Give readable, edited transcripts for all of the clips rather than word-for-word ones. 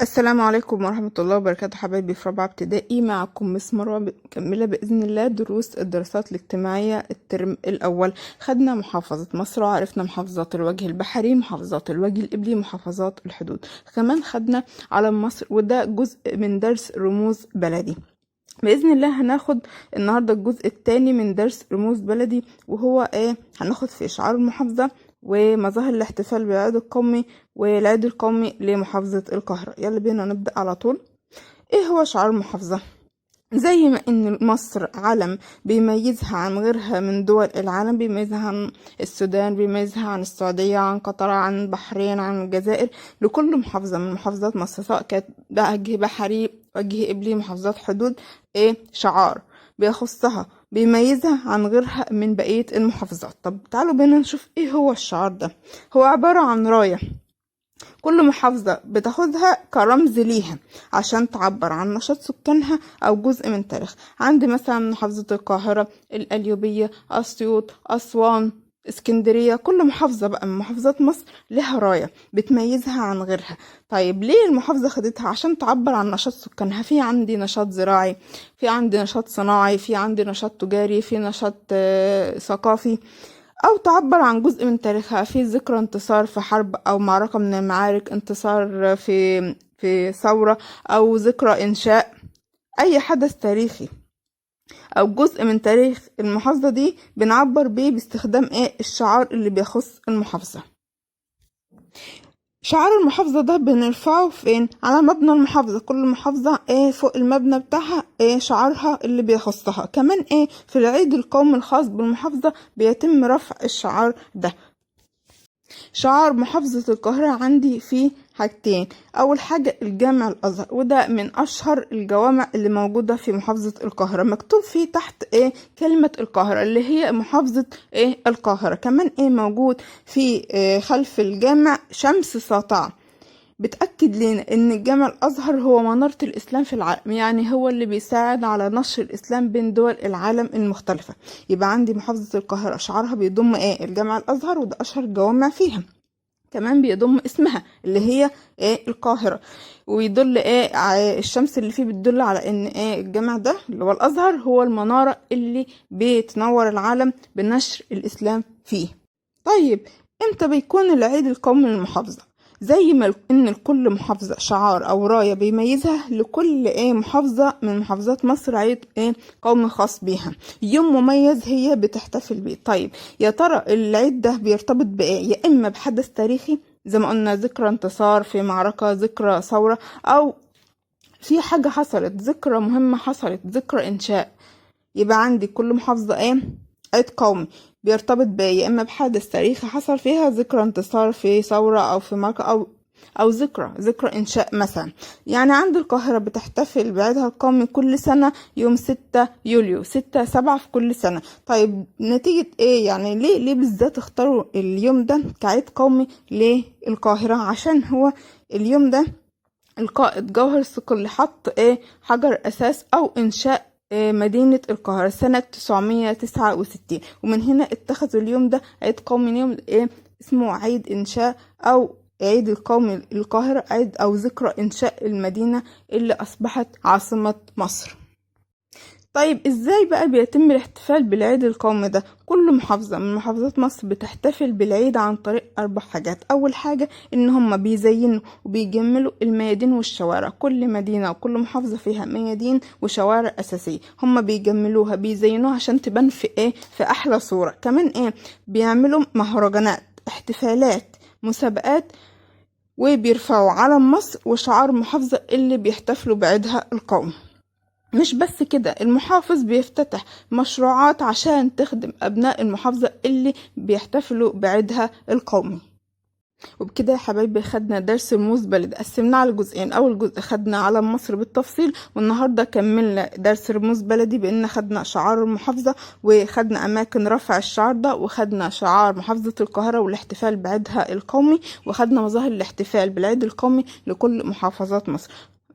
السلام عليكم ورحمة الله وبركاته حبايبي في رابعة ابتدائي. معكم مس مروة مكملة بإذن الله دروس الدراسات الاجتماعية الترم الأول. خدنا محافظة مصر وعرفنا محافظات الوجه البحري، محافظات الوجه القبلي، محافظات الحدود. كمان خدنا علم مصر، وده جزء من درس رموز بلدي. بإذن الله هناخد النهاردة الجزء الثاني من درس رموز بلدي، وهو ايه؟ هناخد في شعار المحافظة ومظاهر الاحتفال بالعيد القومي والعيد القومي لمحافظة القاهرة. يلا بينا نبدأ على طول. ايه هو شعار المحافظة؟ زي ما ان مصر علم بيميزها عن غيرها من دول العالم، بيميزها عن السودان، بيميزها عن السعودية، عن قطر، عن البحرين، عن الجزائر. لكل محافظة من محافظات مصر، سواء كانت وجه بحري، وجه قبلي، محافظات حدود، ايه شعار بيخصها بيميزها عن غيرها من بقية المحافظات. طب تعالوا بينا نشوف ايه هو الشعار ده. هو عبارة عن راية كل محافظة بتاخدها كرمز ليها عشان تعبر عن نشاط سكانها أو جزء من تاريخ. عندي مثلا محافظة القاهرة، القليوبية، أسيوط، أسوان، اسكندرية. كل محافظة بقى من محافظات مصر لها راية بتميزها عن غيرها. طيب ليه المحافظة خدتها؟ عشان تعبر عن نشاط سكانها. في عندي نشاط زراعي، في عندي نشاط صناعي، في عندي نشاط تجاري، في نشاط ثقافي، أو تعبر عن جزء من تاريخها، في ذكرى انتصار في حرب أو معركة من المعارك، انتصار في ثورة، أو ذكرى إنشاء أي حدث تاريخي أو جزء من تاريخ المحافظة دي، بنعبر بيه باستخدام إيه؟ الشعار اللي بيخص المحافظة. شعار المحافظة ده بنرفعه فين؟ على مبنى المحافظة. كل محافظة ايه فوق المبنى بتاعها ايه شعارها اللي بيخصها. كمان ايه في العيد القومي الخاص بالمحافظة بيتم رفع الشعار ده. شعار محافظة القاهرة عندي فيه حاجتين. أول حاجة الجامع الأزهر، وده من أشهر الجوامع اللي موجودة في محافظة القاهرة. مكتوب فيه تحت إيه كلمة القاهرة اللي هي محافظة إيه القاهرة. كمان إيه موجود في إيه خلف الجامع شمس ساطعة بتأكد لنا إن الجامع الأزهر هو منارة الإسلام في العالم، يعني هو اللي بيساعد على نشر الإسلام بين دول العالم المختلفة. يبقى عندي محافظة القاهرة شعارها بيضم إيه الجامع الأزهر، وده أشهر الجوامع فيها. كمان بيضم اسمها اللي هي ايه القاهرة، ويدل ايه الشمس اللي فيه بتدل على ان ايه الجامع ده اللي هو الازهر هو المنارة اللي بتنور العالم بنشر الاسلام فيه. طيب امتى بيكون العيد القومي للمحافظة؟ زي ما ان لكل محافظة شعار او راية بيميزها، لكل ايه محافظة من محافظات مصر عيد ايه قومي خاص بيها، يوم مميز هي بتحتفل بيه. طيب يا ترى العيد ده بيرتبط بايه؟ يا اما بحدث تاريخي زي ما قلنا ذكرى انتصار في معركة، ذكرى ثورة، او في حاجة حصلت، ذكرى مهمة حصلت، ذكرى انشاء. يبقى عندي كل محافظة ايه عيد قومي بيرتبط بايه؟ يا اما بحدث تاريخي حصل فيها، ذكرى انتصار في ثورة او في معركة، او ذكرى انشاء مثلا. يعني عند القاهرة بتحتفل بعيدها القومي كل سنة يوم 6 يوليو، 6/7 في كل سنة. طيب نتيجة ايه؟ يعني ليه بالذات اختاروا اليوم ده كعيد قومي للقاهرة؟ عشان هو اليوم ده القائد جوهر الصقلي حط ايه حجر اساس او انشاء مدينة القاهرة سنة 969، ومن هنا اتخذوا اليوم ده عيد قومي، يوم ايه اسمه عيد انشاء او عيد القومي للقاهرة، عيد او ذكرى انشاء المدينة اللي اصبحت عاصمة مصر. طيب ازاي بقى بيتم الاحتفال بالعيد القومي ده؟ كل محافظة من محافظات مصر بتحتفل بالعيد عن طريق 4 حاجات. اول حاجة ان هم بيزينوا وبيجملوا الميادين والشوارع. كل مدينة وكل محافظة فيها ميادين وشوارع اساسية، هم بيجملوها بيزينوها عشان تبان في ايه في احلى صورة. كمان ايه بيعملوا مهرجانات، احتفالات، مسابقات، وبيرفعوا علم مصر وشعار محافظة اللي بيحتفلوا بعيدها القومي. مش بس كده، المحافظ بيفتتح مشروعات عشان تخدم أبناء المحافظة اللي بيحتفلوا بعيدها القومي. وبكده يا حبايبي خدنا درس رموز بلد، قسمناه على جزئين. أول جزء خدنا علم مصر بالتفصيل، والنهاردة كملنا درس رموز بلدي بأن خدنا شعار المحافظة، وخدنا أماكن رفع الشعار ده، وخدنا شعار محافظة القاهرة والاحتفال بعيدها القومي، وخدنا مظاهر الاحتفال بالعيد القومي لكل محافظات مصر.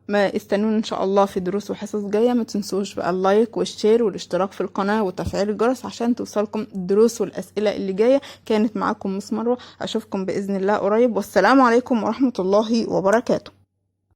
ما استنونا ان شاء الله في دروس وحصص جايه. ما تنسوش بقى ال like وال share والاشتراك في القناه وتفعيل الجرس عشان توصلكم الدروس والاسئله اللي جايه. كانت معاكم مس مروه، اشوفكم باذن الله قريب، والسلام عليكم ورحمه الله وبركاته.